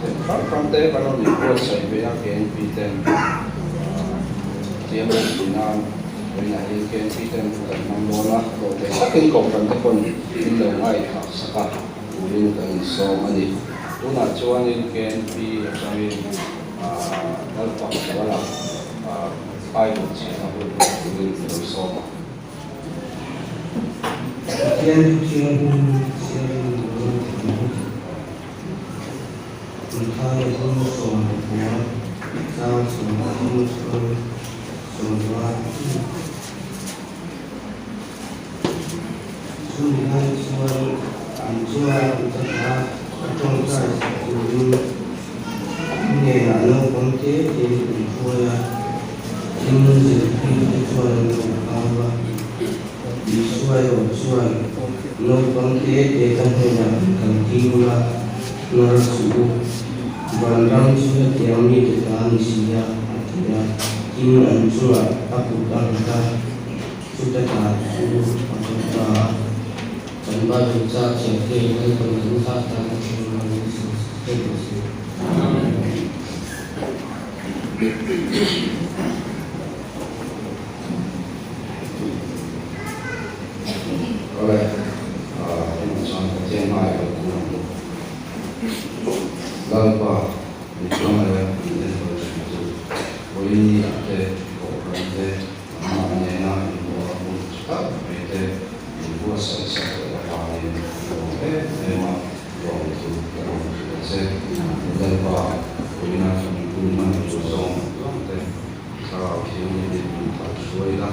Item hrang hrang te kan rawn inbuatsaih ve a KNP ten Pathian ropui nan vawiinah hian KNP ten kan hmang dawn a, dawhthei takin kohhran te pawn min lo ngaithla sak a turin kan insawm a ni. Tunah chuanin KNP atangin Lalpa Zuala Bible chhiahna hun turin ka lo sawm a. Pathian thu thianghlim chhiarin min lo ti ang. Mathaia hming 15 chang 30 chuan 50. Chumi lai chuan Isua a kut a a tawngtai sak turin hnenah naupang te tein an hruai a, tin zirtirte chuan an lo hau a. Isua erawh chuan naupang te te ka hnenah kan ti ula, hnar suh u, vanram chu hetiang mite ta a ni si a, a ti a. Tin an chungah a kut a nghat a, chuta ta chu a kal ta a. Kan Bible ca thiam te Lalpan kan ta tan a thleng a ni tih rawh se. Awle, tunah chuan Pathian hmaiah lo kal ang u. Lalpa, mi hmangaih a min enkawl thin chu, vawiin ni ah te, kohhran te, nangmah nena inbual hun tha tak mai te min buatsaih sak leh avangin ka lawm em em a, lawmthu ka rawn hrilh a che. Lalpa, vawiina kan hun hman tur zawng zawng te, Thlarau Thianghlimin min kal hruai la,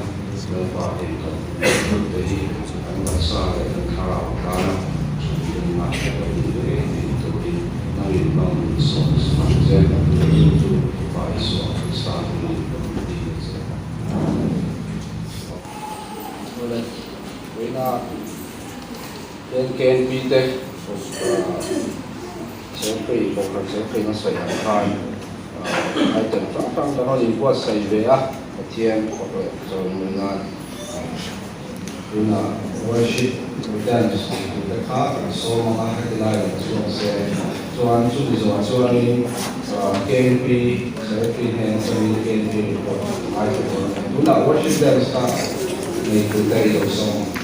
Lalpa heng kan hmuh te hi kan taksa leh kan thlarau tana thuthlengna lo ni ngei ngei turin nangin hmang min sawm sak ang che. Chu chu Pa Isua Krista hmingin ka rawn dil a che. Awle, vawiina hian KNP te Serpui, Kohhran Serpuiin a sawi ang khan item hrang hrang kan rawn inbuatsaih ve a, Pathian fak leh zawlmui nan tunah worship dance tih tur te kha kan sawm ang a, heti lai lo chhuak se chuan chumi zawhah chuanin KNP Serpui hnen atangin KNP report ngaithla dawn a ni. Tunah worship dance kha nei tur te i lo sawm ang.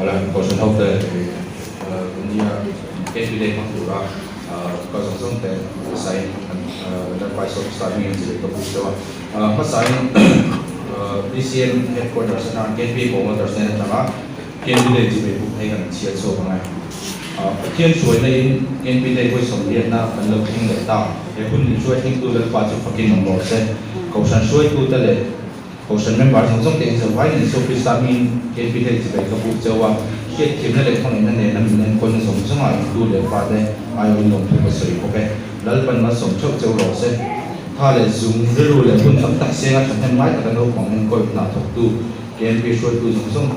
Ala Kohhran ho te nia KP Day hmang tura ka zawng zawng te hmasain an Lalpai Sawm Star hmingin zir ka buk deuh a. Hmasain BCM Headquarters atanga KP Promoters nen atanga KP Day chu vei buk hei kan chhiat chhuak ang e. Pathian hruaina in KP Day hawi sawmliatna kan lo thleng leh ta. He hun min hruai thlengtu Lalpa chu fakin awm rawh se. Kohhran hruaitute leh Kohhran member zawng zawng te in zawh vaiin Isua Krista hmingin KP hei chibai ka buk cheu a, hriatthiamna leh hmangaihna nena min enkawlna zawng zawngah in tu leh fa te aiawhin lawmthu ka sawi bawk e. Lalpan malsawm theuh cheu rawh se. Tha leh zung, rilru leh hun tam tak senga thahnem ngai taka naupang enkawl hna thawktu KMP hruaitu zawng zawng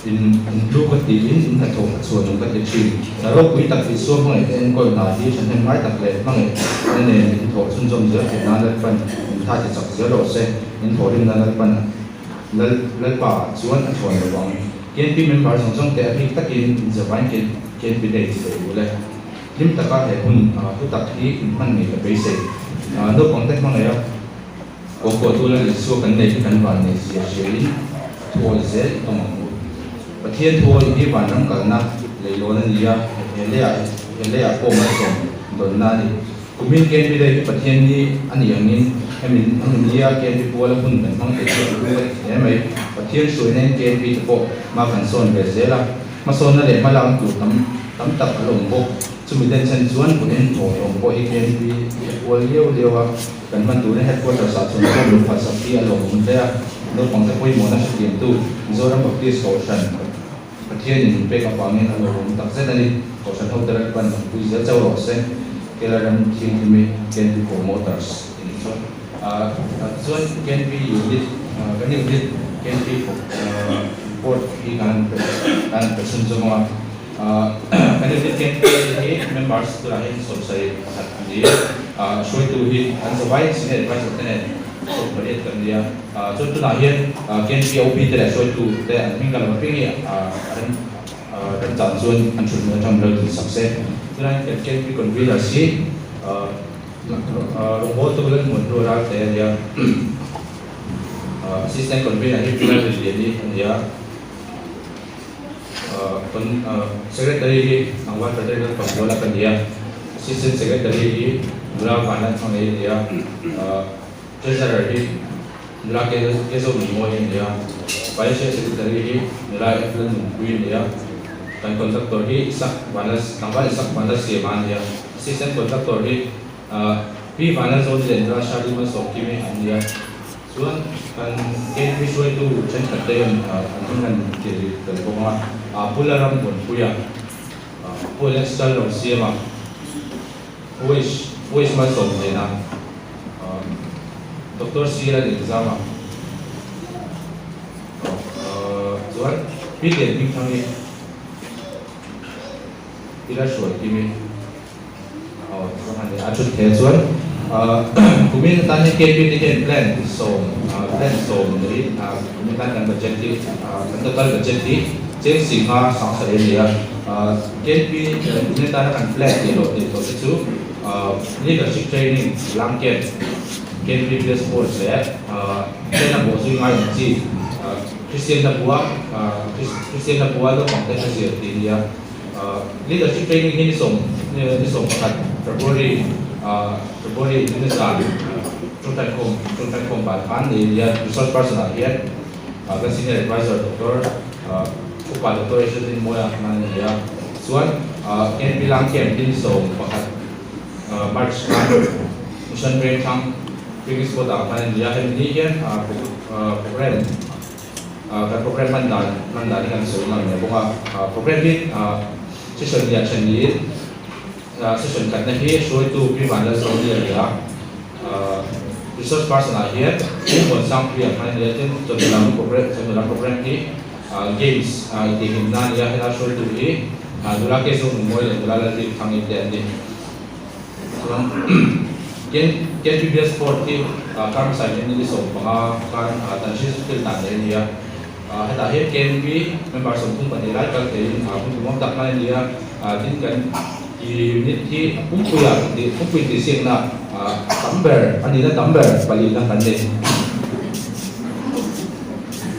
In in hlu ka tiin in hnathawk a chhuan ang ka ti thin. Hna ropui tak Isua hmangaihte enkawl hna hi thahnem ngai tak leh hmangaihna nen in thawh chhunzawm zel theih nan Lalpan in tha ti chak zel rawh se. In thawhrimna Lalpan Lal Lalpa ah chuan a chhuan lo vang. KNP member zawng zawng te a bik takin in zavain KNP day chi ve duh le. Hlim taka he hun hlu tak hi in hman ngei ka beisei. Naupang te hmangaih a. Kawngkuahtu Lal Isua kan nei hi kan van nei zia hriain thuawi zel i tum ang u. Pathian thuawi hi vanram kalna leilawn a ni a, he leiah he leiah pawh malsawm dawnna a ni. Kumin KNP Day hi Pathian ni a nih angin hemi hemi nia KNP puala hun kan hmang thei chu a hlu ka ti hle mai. Pathian hruainain KNP te pawh hma kan sawn ve zel a, hmasawnna leh hmalakna tur tam tam tak a la awm bawk. Chumi denchhen chuan kumin thawhlawm pawh hi KNP hi a pual liau liau a. Kan hman turin Headquarters ah chuan form luh phalsak hi a lawmawm hle a, naupangte pawimawhna hrethiamtu Mizoram Baptist Kohhran Pathianin min pek avangin a lawmawm takzet a ni. Kohhran hote Lalpan an pui zel chauh rawh se. Kelaram Thianghlimi KNP Promoters tih chu chuan KNP unit kan unit KNP report hi kan han pe chhunzawm ang a. Kan unit KNP hi members tunah hian 71 a ni a, hruaitu hi an zavai senior advisor te nen 18 kan ni a. Chuan tunah hian KNP OP te leh hruaitu te an hming lam apiang hi remchang chuan an thut hmun atang lo tin sak se. Tunah hian kan KNP conveners hi rawngbawltu Lalhmuan Hlu Ralte a ni a, assistant convener hi Pu Lalrinliani a ni a. Secretary hi Tlangval Frederick Lalpakbuala ka ni a, Assistant Secretary hi Nula Vanlan Thangei a ni a, Treasurer hi Nula Kezo Nunmawi a ni a, Financial Secretary hi Nula Evelyn Nunpui a ni a, kan Contractor hi Isak Vanlal Tlangval Isak Vanlalsiama a ni a, Assistant Contractor hi Pi Vanlalzawni leh Nula Shirley Malsawmkimi an ni a. Chuan kan KNP hruaitu thenkhat te hian an hming han ti ri tel bawk ang a, Pu Laram Bunpuia, Pu Alex Lalrosiama, Pu H Pu H Malsawmliana, Doctor C Lalengzama, chuan Pi Lianhmingthangi, Pi Lalhruaikimi. Aw chuan a ni a chut the chuan kumin atan hian KP te hian plan 10 plan 10 nei kumin atan kan budget hi kan total budget hi cheng singha 7000 a ni a KP kumin atana kan plan tih loh tih tawh te chu leadership training lang camp KP Village Sports leh chen a bawh zui ngai ang chi Kristian na bua Kristian na bua naupang te hre zir tih a ni a. Leadership training hi ni sawm ni 11 February February ni zan tawngtai khawm tawngtai khawm ban khan ni nia resource person ah hian kan senior advisor Doctor Upa Doctor Eshelin Mawia hman a ni a chuan KNP Lang Camp hi ni 11 March khan Mission Vengthlang picnic spot ah hman a ni a hemi ni hian program Kan program hman dan hman dan hi kan sawi ngam leh bawk a. Program hi session hnih ah then niin session khatna hi hruaitu Pi Vanlalzawmi a ni a. Resource person ah hian Pu Muansangpuia hman a ni a, tin chawhnu lam program chawhnu lam program hi games intihhlimna a ni a, helai hruaitu hi nula Kezo Nunmawi leh nula Lalrinthangin te an ni. Chuan KNPBS Sport hi kar hmasa in ni 15 khan Tanhril thil dan nei a ni a. Hetah hian KNP member 32 lai kal theiin hun tumawm tak hman a ni a. Tin kan unit hi a pumpuia pumpui tihsiakna tam ber a nihna tam ber palina kan nei.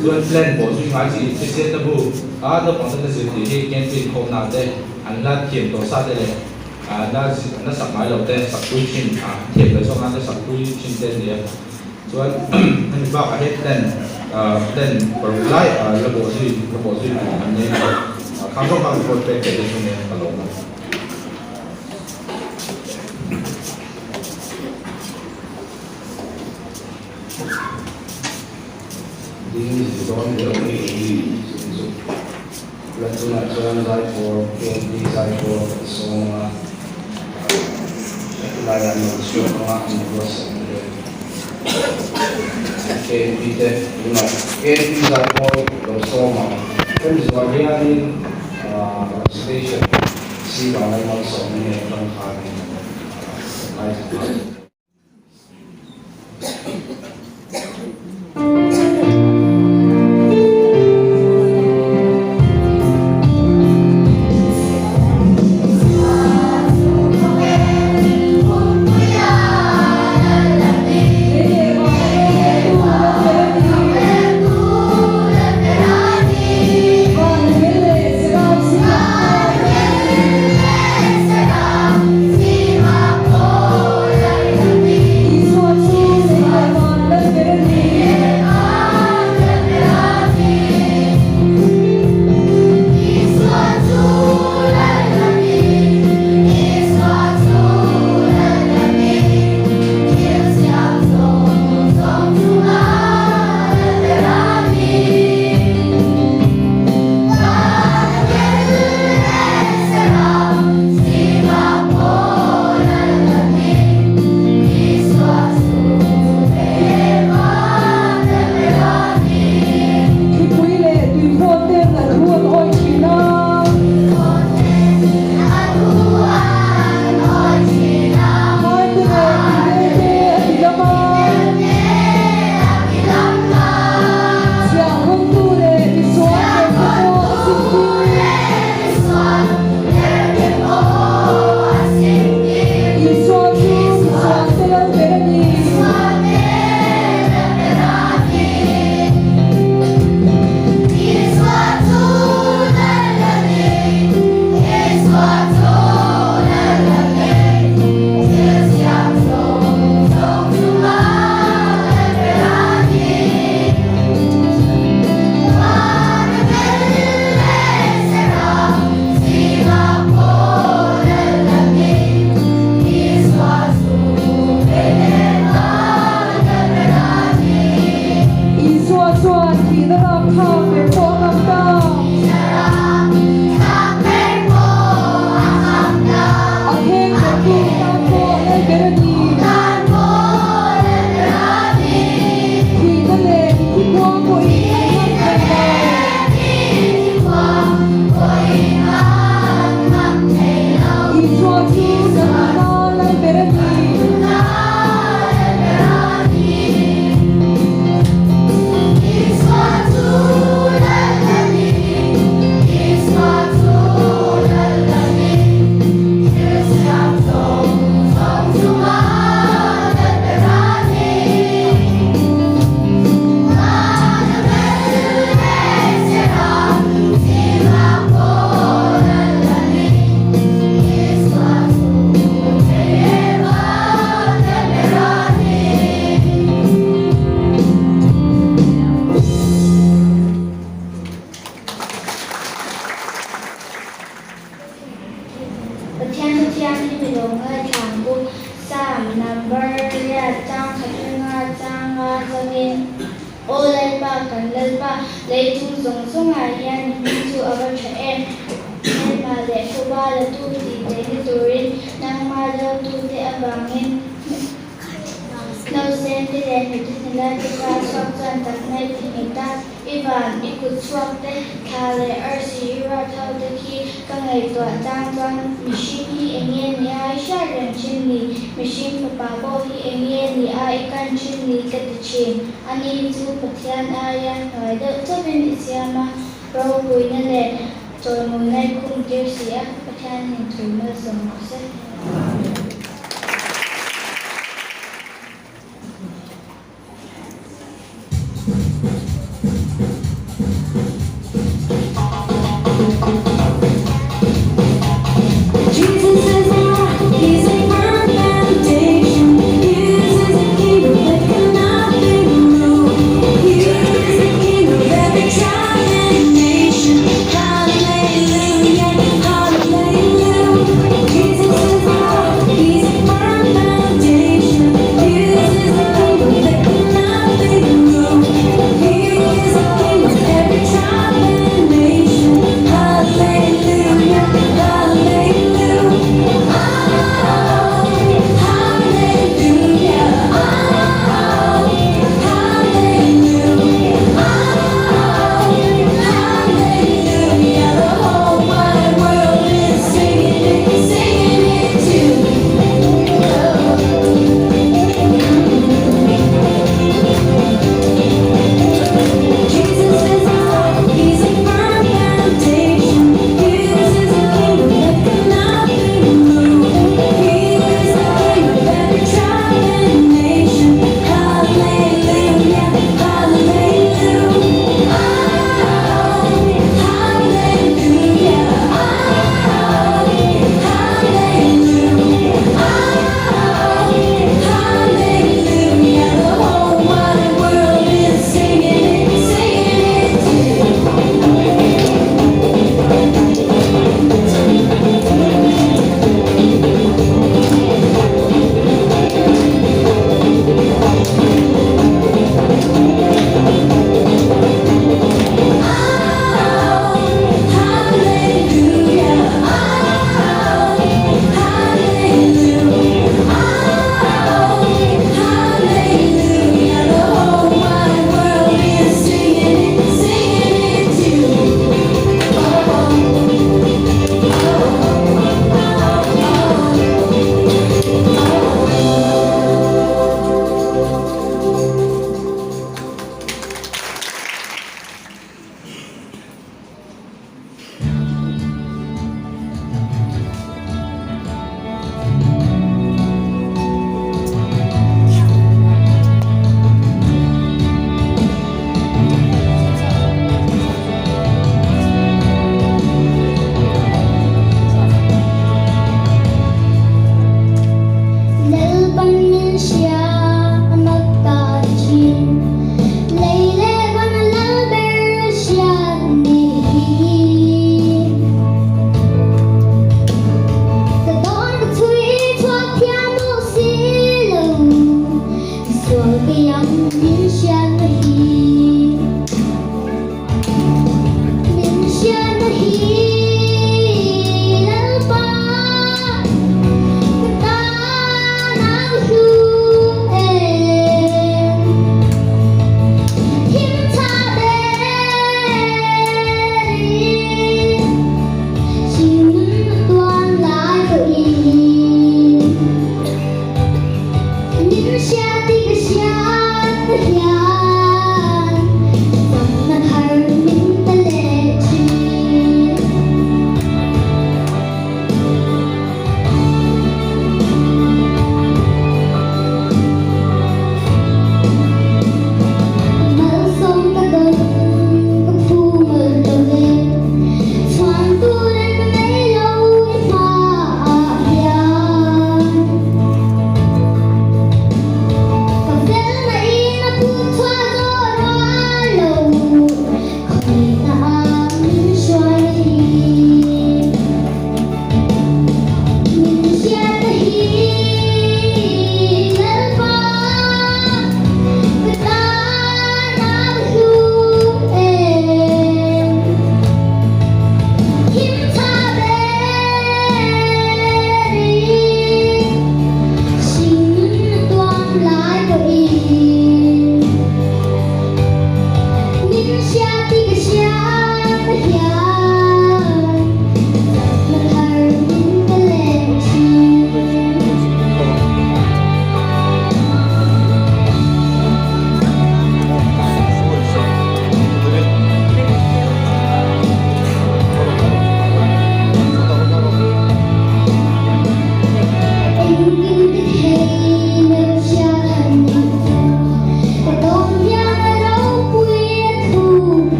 Chuan plan pawh zui ngai chi hriselna bu a naupang ten a zir tih hi canteen khawmna te an la thiam tawh sa te leh an la an la sak ngai lo te sak pui thin a thiam lo zawk nan te sak pui thin te a ni a. Chuan hemi bakah hian plan plan paruk lai la bawh zui la bawh zui tur an nei a, khang zawk khan report pek theih te chu nia ka lawm a. Ding zir dawn leh awm ei hi chu chu la tunah chuan zaipawl KMP zaipawl kan sawm a, hetilaiah an lo chhuak ang a, an buatsaih te KMP te tunah KMP zaipawl lo sawm ang. Hemi zawh hianin station sirah Lalmalsawmna nen atang khanin kan ngaithla nghal. Thipui leh tuikhawt ten a thu an awih thin a. Hmai te leh tuidel te a ti lam a. Chhiahkhawmtu leh misual ber te pawh a simtir. Isua chu misualte lal ber a ni. Isua chuan thihna rapthlak ber pawh a ngam ta. A kheng bertu tan pawh lal ber a ni. Thihna leh mithi khua pawhin an ngam thei lo. Isua chu kan nuna lal ber a ni. Pathian thu thianghlim i lo ngaithla ang u. Psalm number riat chang khat ringa changa zawngin, Aw Lalpa, kan Lalpa, leitung zawng zawngah hian i hming chu a va tha em! Hmelma leh phuba latu tih theihna turin nangma dotute avangin Nausente leh hnute hnilai te kha chhuak chuan takna i ti nghet a, i van, i kut chhuak te, thla leh arsi i ruat ho te khi ka ngaihtuah chang chuan mihring hi eng nge ni a i hriat reng thin ni, mihring fapa pawh hi eng nge ni a i kan thin ni ka ti thin. Ani chu Pathian aia hnuai deuh chauhin i siam a, ropuina leh chawimawina i khum tir si a, Pathianin thu malsawm rawh se.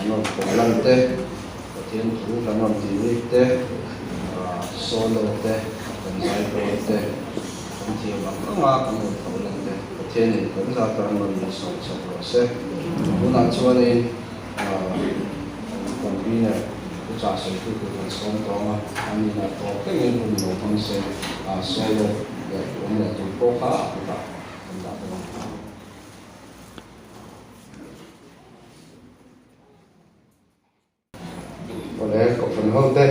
kan rawn pawh lan te, Pathian thu kan rawn tih rik te, solo te, kan zaipawl te, kan thiam ang anga kan rawn pawh lan te, Pathianin kan za tan rawn insawn chak rawh se. Tunah chuanin convener thuchah sawitu tur kan sawm tawng a, an inah tawp thlengin hun lo hmang se, solo leh awm leh tur pawh kha a kutah kan dah bawk ang. Awle, Kohhran hote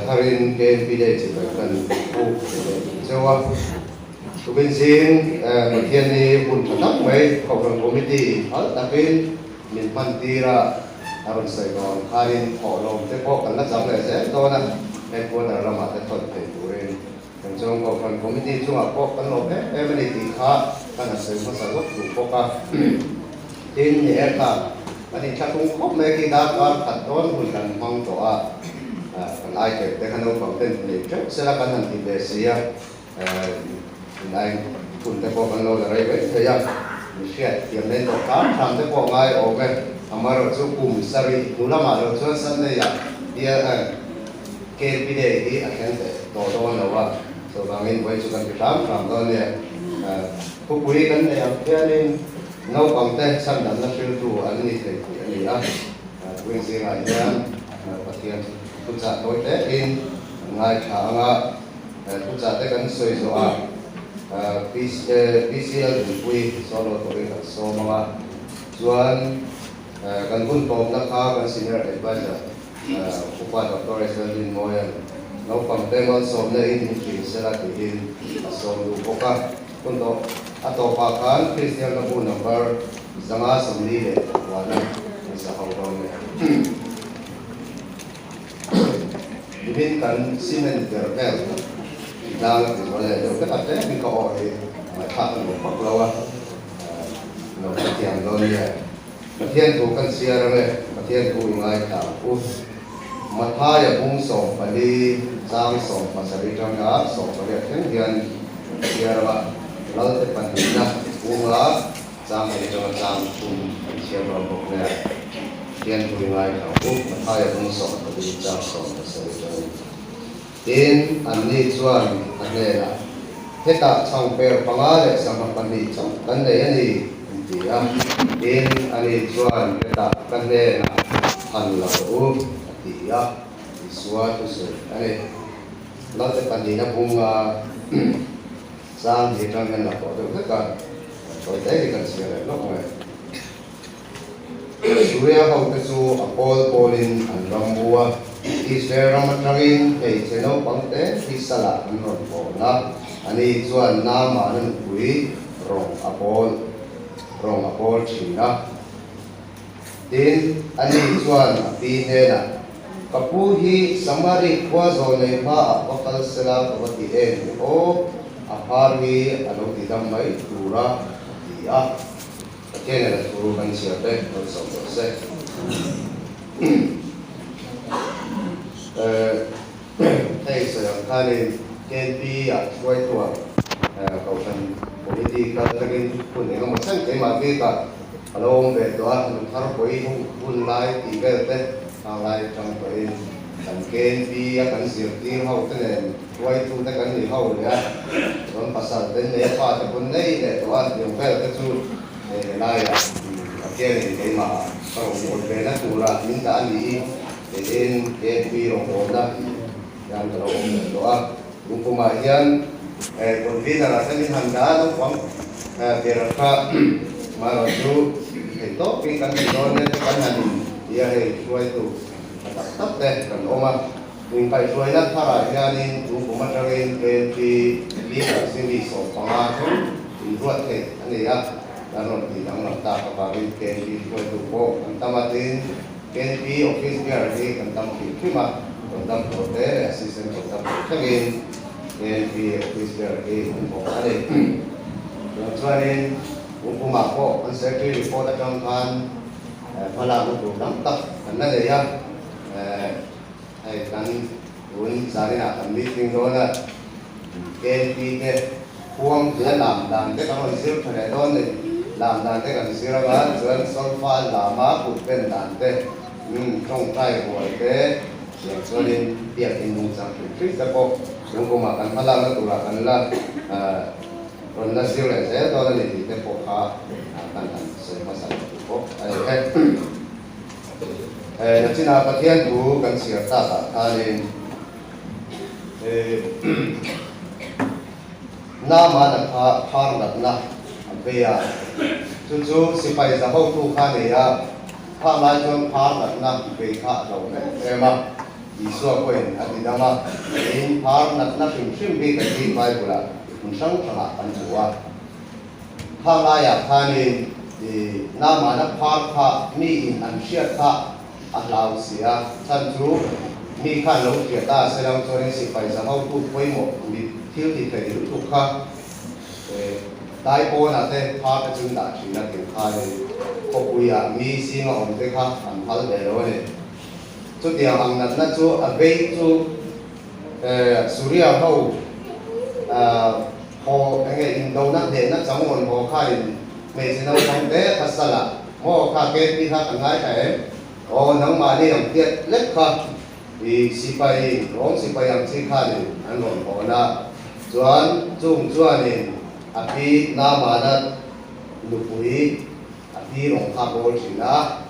tharin KNP Day chibai kan puk leh zeuh a. Tukin zing Pathian hi hun tha tak mai Kohhran Committee in phal takin min hman tir a, a rawn sawi dawn khanin thawhlawm te pawh kan la chang leh zel dawn a, headquarter lamah te thawn thei turin Kan chuan Kohhran Committee chungah pawh kan lawm em em a ni tih kha kan han sawi hmasa lawk duh bawk a. Tin, ni e kha, kan inthlahrung khawp mai khi darkar khat dawn hun kan hmang tawh a, kan aitel te kha naupang ten nei teuh sela kan han ti ve si a, in ai hun te pawh kan lo la rei mai thei a, mi hriat thiam nen tawh hram hram te pawh a ngai awm e. Amaherawhchu chu kum sarih hnu lamah lo chuan Sunday-ah bial KP Day hi a thleng teh tawh dawn lo a, chuvangin vawi chu kan ti hram hram dawn nia. Thupui kan neih ang khianin naupangte chhandamna hriltu an ni thei tih a ni a, Queen zingah hian Pathian thuchah tawi hlekin an ngaithla ang a, thuchah te kan sawi zawh a, PCL Dunpui solo turin kan sawm ang a, chuan kan hun tawpna kha kan Senior Adviser Upa Doctor Israel Rinmawia'n naupangte malsawmna in min hrilh sela tiin a sawm duh bawk a. Hun tawh a tawpah khan Kristian hlabu number 549 an sa ho dawn leh. Nimin kan cement ber vel tlang a ti zual leh deuh vek a, tlemin ka aw hi ngaihthlak a nuam vak lo a, lo hrethiam dawn nia. Pathian thu kan chhiar ang e, Pathian thu i ngaithla ang u. Mathaia bung 14 chang 17 tanga 18 thleng hian kan chhiar ang a, Lalte pahnihna bunga chang hnih tanga chang thum kan chhiar dawn bawk nia. Pathian thu i ngaithla ang u, Mathaia bung 14 chang 17 tangin. Tin, anni chuan a hnenah, Hetah chhangper panga leh sangha pahnih chauh kan nei a ni, an ti a. Tin, ani chuan, Hetah ka hnenah han la rawh u, a ti a. Isua thusawi a ni. Lalte pahnihna bunga chang hi atang hian la tawh deuh vek a, kan tawi daih hi kan chhiar leh lawk mai. Suria hote chu a pawl pawlin an ram bu a, Israel ram atangin hmeichhe naupangte hi salah an rawn pawn a, ani chuan Naamana nupui rawng a pawl rawng a pawl thin a. Tin, ani chuan a pi hnenah, Ka pu hi Samari khua zawl nei hmaah va kal sela ka va ti em ni aw, a phar hi a lo ti dam mai tur a, a ti a. Pathian in a thu kan chhiar te lo sawm tawh se. Hei sawi ang khanin KNP ah hruaituah Kohhran Committee kal takin hun eng emaw thleng keimah bikah a lo awm ve tawh a, Nuthar pawi hun lai tih vel te hang lai atang tawhin kan KNP a kan zirtir ho te nen hruaitu te kan ni ho leh a, chuan pasal te nei a fa te pawn nei leh tawh a, tiang vel te chu he helaiah Pathianin keimah ka rawngbâwl ve na tura min dah a ni i tiin KNP rawngbâwlna hian ka lo awm leh tawh a. Lungkumah hian convener ah te min han dah a, naupang ber kha marawh chu thei tawpin kan ti dawn e te kan han in ti a, hei hruaitu tha tak tak te kan awm a. Inkaihhruaina tharah hianin tu kum atangin KNP leader zimi 15 thleng inruat theih a ni a, kan rawn tih danglam tak avangin KNP hruaitu pawh kan tam a, tin KNP office bearer hi kan tam hrim hrim a, conductor te leh assistant conductor thlengin KNP office bearer hi an bawk a ni. Chuan chuanin kum kumah pawh kan secretary report atang khan hmalakna tur tam tak kan la nei a. Hei kan tun zaninah kan meeting dawn a, KNP te khuang hla lam dan te kan rawn zir tha leh dawn a ni. Lam dan te kan zir anga chuan solfa lama kut pen dan te, tawngtai rual te tiang chuanin biakin nungchang hrim hrim te pawh chung kumah kan hmalakna turah kan la rawn la zir leh zel dawn a ni tih te pawh kha kan han sawi hmasa leh tur bawk a ni e. Nachinah Pathian thu kan chhiar takah khanin Namana kha phar natna a bei a, chu chu sipai za hotu kha a nei a, phar lai chuan phar natna bei kha a hlo em em a, Isua pawhin a ti dam a, tiin phar natna hrim hrim hi kan hi Bible-ah hmun hrang hrangah kan hmu a. Khang laiah khanin Namana phar kha miin an hriat kha a hlau si a, chhan chu mi khan lo hria ta se lo chuanin sipai za hotu pawimawh mit thil ti thei lutuk kha dai pawnah te phar te chun dah thin a tih khanin khawpuiah mi zinga awm te kha an phal ve lo a ni. Chutiang ang natna chu a vei chu Suria ho haw enge indona hnehna chang rawn haw khanin hmeichhe naupang te kha salah Maw kha KP kha kan ngaithla em? Aw nangmahni ang tiat lek kha i sipai rawng sipai ang chi khanin an rawn hawn a, chuan chung chuanin a pi Namana nupui a pi rawng kha bawl thin a,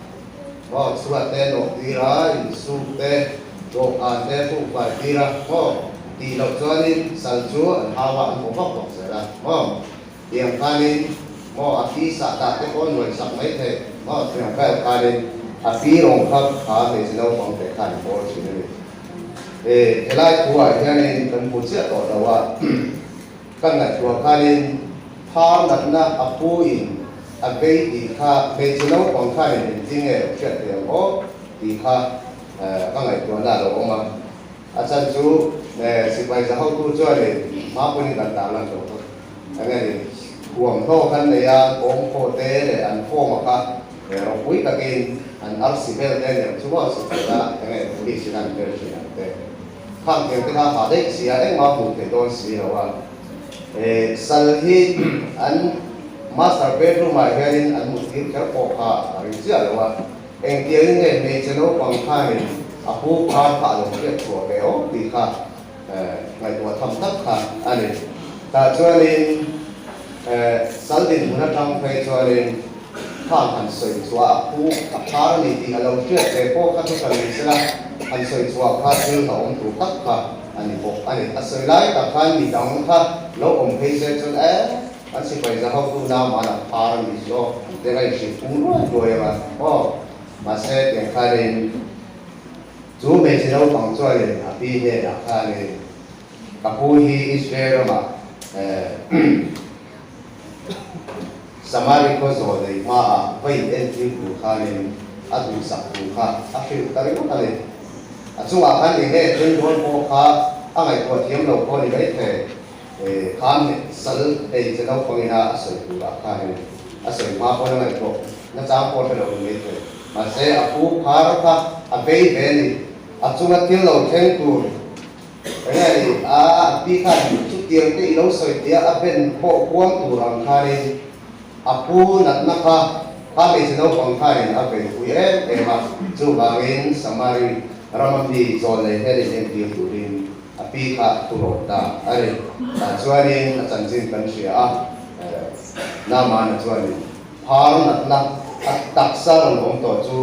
maw chhuat te nawh tir a, insuk te dawhkan te fukfai tir a, maw tih loh chuanin sal chu an hau a an haw vak vak zel a, maw. Tiang khanin maw a pi sah dah te pawh nuai sak mai thei maw tiang vel khanin a pi rawng kha kha hmeichhe naupang te khan bawl thin a ni. E helai thu ah hianin kan hmu chiah tawh lo a, kan ngaihtuah khanin phar natna a pu in a vei tih kha hmeichhe naupang khanin engtin nge lo hriat thei ang aw tih kha ka ngaihtuahna a lo awm a. A chan chu sipai za hotu chuanin hma pawhin kan tarlan tawh bawk. Eng nge ni, thuamhnaw kan nei a, kawngphaw te leh an form a kha ropui takin an arsi vel te nen chu maw sipai a eng nge police in an vel thin ang te. Khang tiang te kha ha daih si a, engmah hmuh theih dawn si lo a. Sal hi an master bedroom ah hianin an muttir kher pawh kha a ring chiah lo a. Engtiangin nge hmeichhe naupang khanin a pu phar kha a lo hriat chhuah ve awm tih kha ngaihtuah tham tak kha a ni. Tah chuanin sal dinhmun atang phei chuanin khang han sawi chhuah a pu a phar a ni tih a lo hriat ve pawh kha chu hran ni sela, han sawi chhuah kha thil hlauhawm tur tak kha a ni bawk a ni. A sawi lai tak khan midang kha lo awm phei se chuan e. An sipai za hotu nauman a phar a ni zawk an te ngaih hrilh phung ruai ruai ang a aw. Mahse tiang khanin chu hmeichhe naupang chuanin a pi hnenah khanin ka pu hi Israel ramah Samari khaw zawl nei hmaah va in entir tur khanin a duhsak tur kha a hrilh ta ringawt a ni. A chungah khan eng nge thleng dawn pawh kha a ngaihtuah thiam lo pawh a ni maithei. Khan sal hmeichhe naupang ina a sawi turah khanin a sawi hma pawn a ngaihtuah nachang pawh hre lo ni mai thei. Mahse a pu phar kha a vei ve a ni. A chunga thil lo thleng tur eng nge ni a pi khan chutiang te i lo sawi tia a ben pawh kuam tur ang khanin a pu natna kha kha hmeichhe naupang khanin a vei pui em em a. Chuvangin Samari rama mi zawl nei hianin entir turin A pi kha a thu rawt ta a ni. Tah chuanin a chanchin kan hria a, Naamana chuanin phar natna a taksa rawn awm tawh chu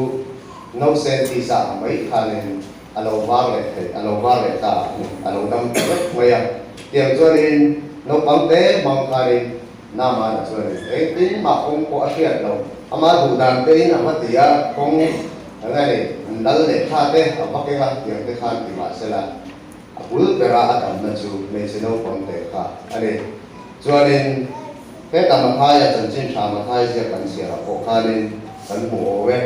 nausen tisa ang mai khanin a lo var leh thei, a lo var leh ta a ni, a lo dam ta vek mai a. Tiang chuanin naupang te hmang khanin Naamana chuanin engtin mah kawng pawh a hriat lo, ama duh dan tein a va ti a, kawng Eng nge ni, an lal leh tha te a va keng a, tiang te khan ti mah sela, a bul bera a damna chu hmeichhe naupang te kha a ni. Chuanin, heta Mathaia chanchin tha Mathai ziak kan chhiarah pawh khanin kan hmu awm e.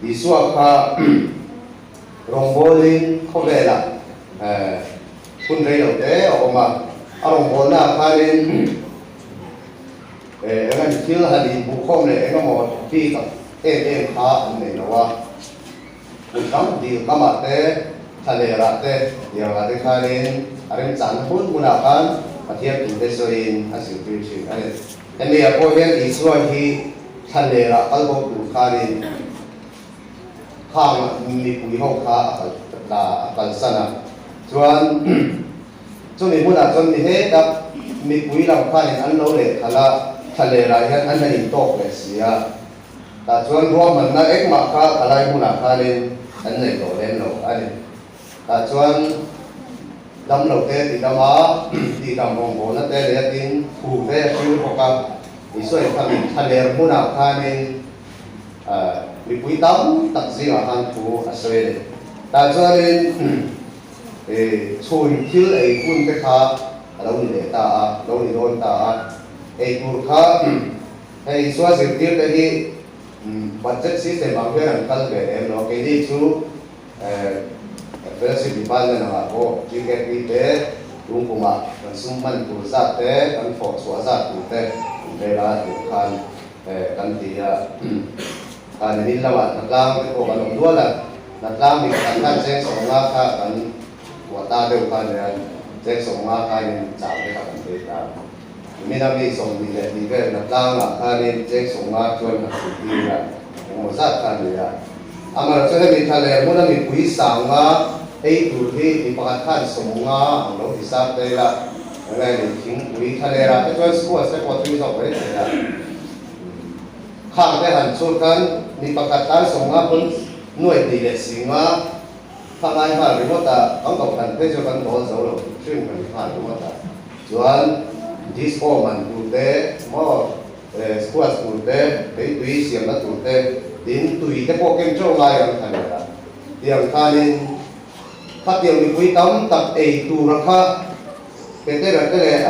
Isua kha rawngbawlin khawvelah hun rei lo te a awm a, a rawngbawlnaah khanin Eng an thil han inhmuhkhawm leh eng emaw bik em em kha an nei lo a, hmun tam dil kamah te, thlalerah te, tiangah te khanin a remchahna hmun hmunah khan Pathian tute sawiin a zirtir thin a ni. Hemi ah pawh hian Isua hi thla lerah kal bo tur khanin khang mipui ho kha a kal ta a kalsan a. Chuan chumi hmunah chuan mi heta mipui lam khanin an lo lehkhalh a, thla lerah hian an la intawk leh si a. Tah chuan ruahmanna engmah kha thalai hmunah khanin an nei tawh lem lo a ni. Tah chuan damlo te ti dam a, ti dam rawngbawlna te leh a tin thu te a hril bawk a. Isua in khami thlaler hmunah khanin mipui tam tak zingah khan thu a sawi a ni. Tah chuanin chhun thil ei hun te kha a lo ni leh ta a, lo ni dawn ta a. Ei tur kha hei Isua zirtir te hi budget system ang hian an kal ve lem lo. Keini chu Fellowship Department angah pawh GKP te tungkumah kan sum hman tur zat te, kan thawh chhuah zat tur te an vel a tih khan kan ti a. Khan nimin lamah hnatlang te pawh kan awm nual a, hnatlang mi pakhat khan cheng sawmnga kha kan kuah ta deuh khan hian cheng sawmnga khanin chau te kha kan bei ta. Nimin a mi 22 vel hnatlangah khanin cheng sawmnga chuan kan hrilh tir a, engemaw zat kha a ni a. Amaherawhchu hemi tha leh hmuna mipui sanga ei tur hi mi pakhat khan sawmnga ang lo hisap ta ila, enge ni thingpui tha lerah te chuan squash te pawh tui zawk mai thei a. Khang te han chhut khan mi pakhat tan sawmnga pawn nuai hnih leh singa kha ngai nghal ringawt a, kan kohhran phei chu kan dawl zo lo hrim kan nghal ringawt a. Chuan disco man tur te maw squash tur te beitui siamna tur te tin tui te pawh ken teuh ngai ang kha nia. Tiang khanin khatiang mipui tam tak ei tura kha Petera te leh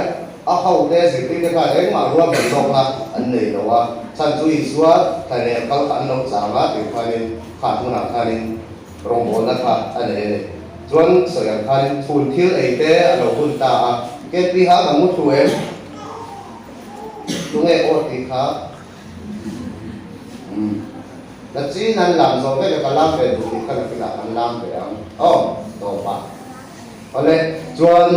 a ho te zirtir te khan engmah ruahman lawkna an nei lo a, chhan chu Isua thlaler kal kha an lo chang a tih khanin kha hmunah khanin rawngbawlna kha a nei a ni. Chuan sawi ang khanin chhun thil ei te a lo hun ta a, KP kha kan mu thu em? Tunge aw tih kha? Umm. Na chin an lam zawh vek a ka lam ve duh tih kha nakinah kan lam ve ang. Aw, tawp ah. Awle, chuan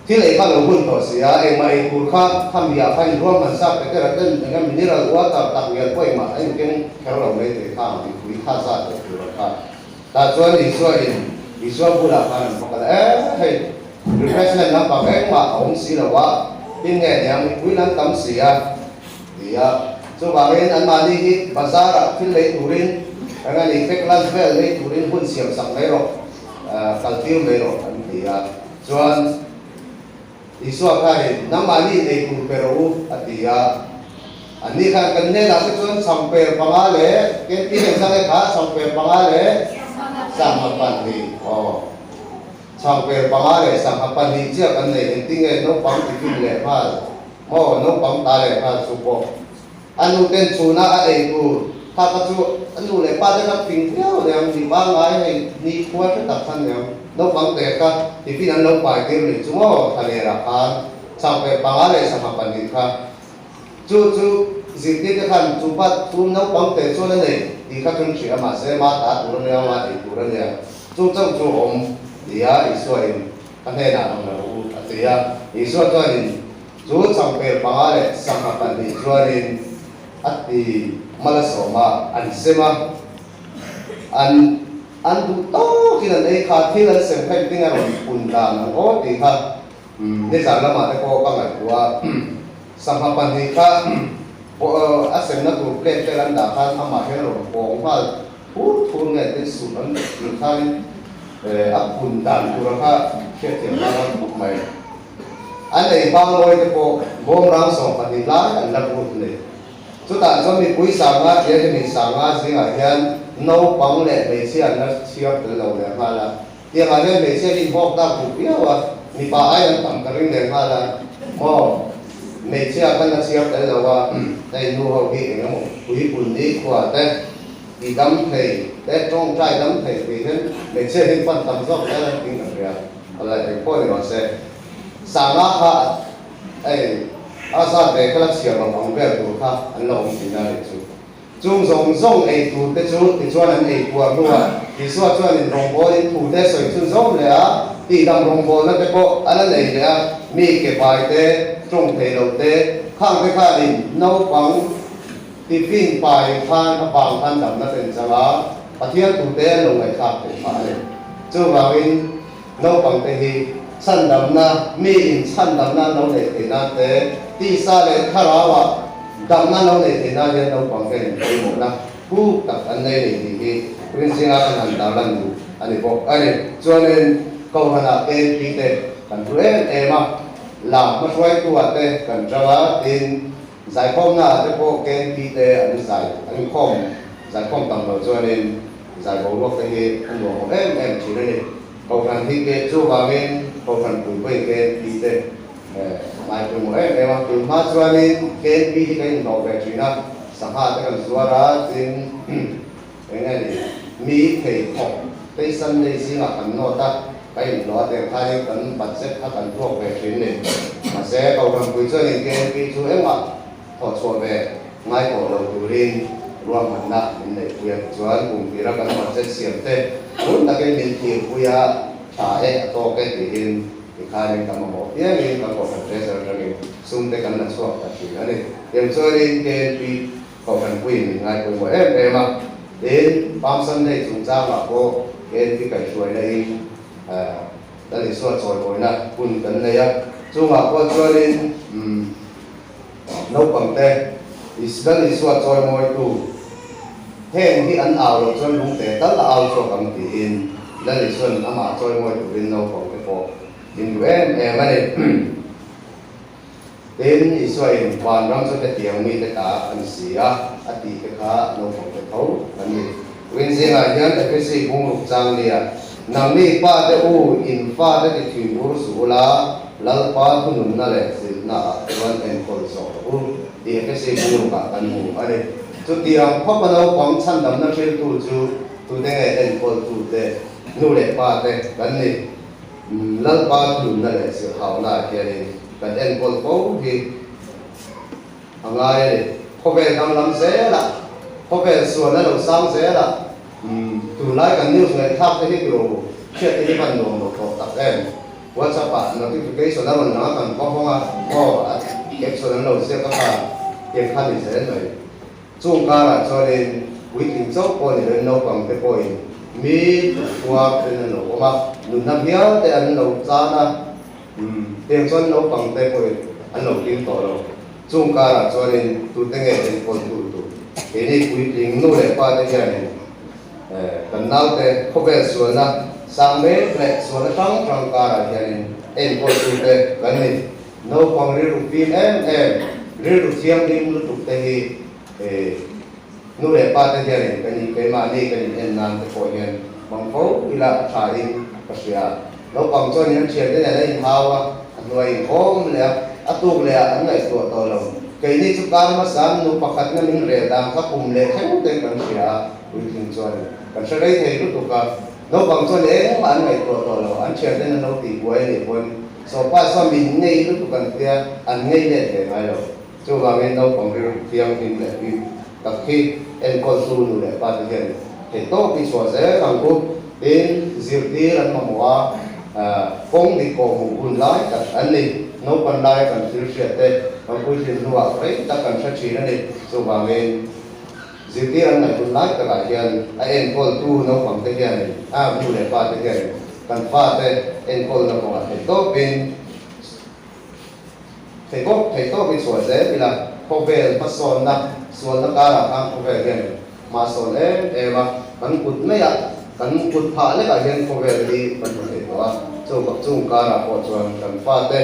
thil ei kha lo hun tawh si a, engmah ei tur kha khami ah khan inruahman sak Petera ten eng mineral water tak ngial pawh engmah a inkeng kher lo mai thei kha ang mipui kha zat leh tur a kha. Tah chuan Isua in Isua bulah khan an va kal a, E hei, refreshment lampang engmah a awm si lo a, tin nge niang mipui lam tam si a, ti a. Chuvangin anmahni hi bazar ah thil lei turin eng a ni pack lunch vel lei turin hun siam sak mai rawh. Kal tir mai rawh an ti a. Chuan Isua khanin, Nangmahni nei tur pe rawh u, a ti a. Anni khan kan hnenah te chuan changper panga leh kenpi leh zang e kha changper panga leh sangha pahnih aw changper panga leh sangha pahnih chiah kan nei engtinge naupang tiffin leh nghal maw naupang ta leh nghal chu pawh A nu ten chhuna a ei tur kha kha chu a nu leh pa te kha fing viau leh ang ni pangngai hei ni khua hre tak kha niang naupang te kha tiffin an lo pai tir nih chu maw thlaler ah khan changper panga leh sangha pahnih kha chu chu zirtir te khan chu pa chu naupang te chuan a nei tih kha chun hria mahse ma ta tur a nia ma ei tur a nia chu chauh chu a awm tia Isua in ka hnenah rawn la rawh u a ti a Isua chuanin Chu changper panga leh sangha pahnih chuanin a ti malasawm a, an sem a, an an duh tawkin an ei kha, thil an sem kha engtin a rawn pun dan ang aw tih kha nizan lamah te pawh ka ngaihtuah a, sangha pahnih kha a semna tur plate vel an dah khan amah hian a rawn pawng nghal thur thur nge tin suh an tih khanin a pun dan tura kha hriatthiam nan a khawp mai. An ei hmang lawi te pawh bawmrang 12 lai an la rut nei. Chutah chuan mipui sanga tia hemi sanga zingah hian naupang leh hmeichhia an la chhiar tel lo leh nghal a. Tiangah hian hmeichhia hi inhawk tak duh viau a, mipa ai an tam ka ring leh nghal a. Maw hmeichhia khan la chhiar tel lo a, hei nu ho hi eng emaw puipun ni khua te ti dam thei te tawngtai dam thei tih hian hmeichhia hi pan tam zawk zel an ting ka hria. Awle eng pawh ni rawh se. Sanga kha ei a zat ve kha la chhiar lo ang vel tur kha an la awm thin a nih chu. Chung zawng zawng ei tur te chu tichuan an ei puar hnuah Isua chuan in rawngbawlin thu te sawi chhun zawm leh a, tihdam rawngbawlna te pawh a la nei leh a, mi ke bai te, tawng thei lo te, Khang te khanin naupang tiffin pai khan a vang khan damna ten chang a, Pathian tute an lo ngaihthlak theih phah a ni. Chuvangin naupang te hi chhandamna, mi in chhandamna an lo neih theih nan te, tisa leh thlarauah damna an lo neih theih nan hian naupang te in pawimawhna thuk tak an nei a ni tih hi Rinzinga kan han tarlan duh a ni bawk a ni. Chuanin Kohhranah KNP te kan hlu em em a, Lam hmahruaituah te kan tang a, tin, zaikhawmnaah te pawh KNP te an zai, an inkhawm, zaikhawm tam lo chuanin zai boruak te hi a nuam awm em em thin a ni. Kohhran hi ke chuvangin Kohhran pui pawhin KNP te ngai pawimawh em em a, tun hma chuanin KNP hi kan inhlawh ve thin a, sangha te kan zuar a, tin, Eng nge ni? Mi pheikhawk teisan nei zingah kan nawt a, ka inhlawh a teng khanin kan budget kha kan tuak ve thin ni. Mahse, Kohhranpui chuanin KNP chu engmah thawhchhuah ve ngai tawh lo turin ruahmanna min neihpui a. Tichuan, kum tira kan budget siam te ngun takin min thirpui a, tha e, a tawk e tiin tikhanin kan mamawh piangin kan Kohhran Treasurer atangin sum te kan la chhuak ta thin a ni. Tiang chuanin KNP Kohhran puiin min ngai pawimawh em em a, tin, Palm Sunday chungchangah pawh KNP kaihhruaina in Lal Isua chawimawina hun kan nei a, chungah pawh chuanin naupangte Lal Isua chawimawitu heng hi an au loh chuan lungte tal a au chhuak ang tiin Lal Isua'n amah chawimawi turin naupangte pawh min duh em em a ni. Tin, Isuain vanram chu hetiang mite ta a ni si a, a tih te kha naupang te tho an ni. Win zingah hian Efesi bungruk chang nia, Nangni pa te u, in fa te ti thin ur suh ula, Lalpa thununna leh zilhna ah chuan enkawl zawh rawh u, tih Efesi bungrukah kan hmu a ni. Chutiang khawpa naupang chhandamna hriltu chu tute nge enkawltute, nu leh pa te kan ni. Lalpa thununna leh zirhauna ah hianin kan enkawl fo hi a ngai a ni. Khawvel danglam zelah, khawvel sualna lo sang zelah, tunlai kan news ngaihthlak te hi tiro hriat te hi van nuam lo tawh tak em. WhatsApp ah notification a rawn lang a kan va hawng a, aw a caption an lo ziak a kha tiang kha ni zel mai. Chung karah chuanin puitling chauh pawh ni loin naupang te pawhin mi tukhuar ten an lo awm a, nunna hial te an lo chan a, tiang chuan naupang te pawhin an lo hlim tawh lo. Chung karah chuanin tute nge enkawl tu tur? Keini puitling nu leh pa te hianin kan naute khawvel sualna sang mek leh sualna hrang hrang karah hianin enkawl tute kan ni. Naupang rilru fim em em, rilru thianghlim lutuk te hi nu leh pa te hianin kan in keimahni kan in en nan te pawh hian hmang fo ila a tha in ka hria. Naupang chuanin an thiante nen a inhau a, a hnuai inkhawm leh a, a tuk leh ah an ngaihtuah tawh lo. Keini chu kar hmasa nu pakhatna min rel dan kha kum leh thleng ten kan hria a, puitling chuanin kan hre rei thei lutuk a. Naupang chuan engmah an ngaihtuah tawh lo, an thiante an lo tihbuai a nih pawn Sawpa chuan min ngei lutuk an tia, an ngei let ve ngai lo. Chuvangin naupang rilru thianghlim leh hlim tak hi enkawltu nu leh pa te hian theih tawp hi chhuah zel ang u. Tin, zirtir an mamawh a, kawng dik kawh hmuh hun lai tak an ni. Naupan laia kan thil hriat te kan puitlin hnuah rei tak kan hre thin a ni. Chuvangin zirtir an ngaih hun lai takah hian a enkawltu naupang te hianin, a nu leh pa te hianin, Kan fate enkawlna kawngah theih tawpin theih bawk theih tawpin chhuah zel ila, khawvel hmasawnna sualna karah khan khawvel hian hmasawn em em a, kan kut maiah kan kut phah lekah hian khawvel hi kan hmu thei tawh a, chuvak chung karah pawh chuan kan fate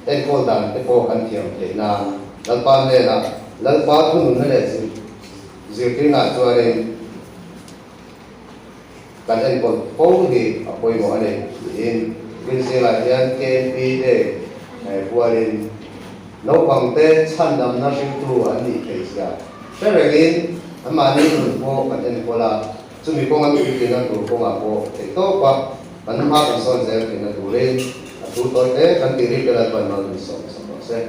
enkawl dan te pawh kan thiam theih nan Lalpa hnenah Lalpa thununna leh zirtirnaah chuanin Kan enkawl fo hi a pawimawh a ni tiin Rinzela hian KNP te hualin naupangte chhandamna hringtu an nih theih zia hre rengin anmahni nun pawh kan enkawl a, chumi kawnga puitlina tur kawngah pawh theihtawp a kan hma kan sawn zel theihna turin a thu tawi te kan tih rik vel chuan mal min sawm sak rawh se.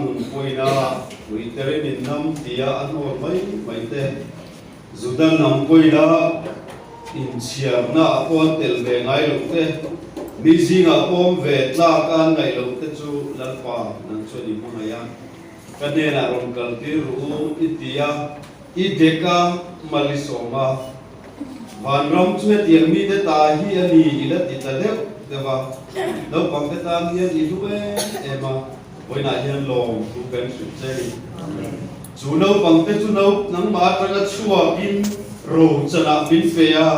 nun pawina uiterin in nam tia a hnawl mai mai te, Juda hnam pawina inchhiarna ah pawh an tel ve ngai loh te, mi zingah pawm ve tlak a an ngaih loh te chu Lalpa nang chuan i hmangaih a, ka hnenah rawn kal tir ru u i ti a, i dek a, mal i sawm a. Vanram chu hetiang mite ta hi a ni i la ti ta deuh deuh a, naupangte tan hian i hlu em em a, vawiinah hian lawm thu kan hrilh che ni. Chu naupangte chu nau nangmah atanga chhuakin ro chanah min pe a,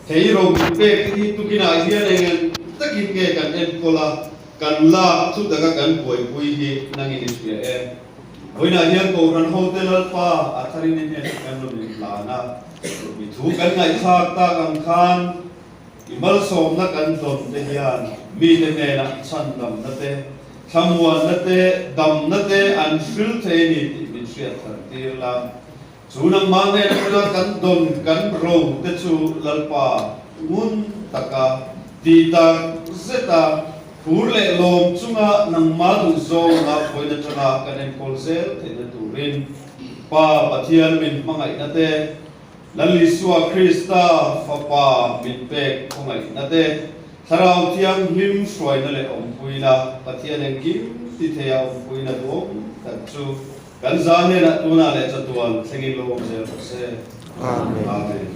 thei ro min pek te hi tukinah hian eng eng takin nge kan enkawl a, kan lak chu taka kan buaipui hi nangin i hria em? Vawiinah hian Kohhran hote Lalpa a tharin i hnenah kan rawn inhlan a, i thu kan ngaihthlak tak ang khan i malsawmna kan dawn te hian mite hnenah chhandamna te, thlamuanna te, damna te an hril thei a ni tih min hriat thar tir la. Chu nangmah hnen atanga kan dawn kan ro te chu Lalpa ngun taka tih tak zeta phur leh lawm chunga nangmah duh zawnga pawina tanga kan enkawl zel theihna turin Pa Pathian min hmangaihna te, Lal Isua Krista Fapa min pek khawngaihna te, Thlarau Thianghlim hruaina leh awmpuina Pathian engkim ti theia awmpuina duhawm tak chu Kan za hnenah tunah leh chatuan thlengin lo awm zel rawh se. Amen. Amen.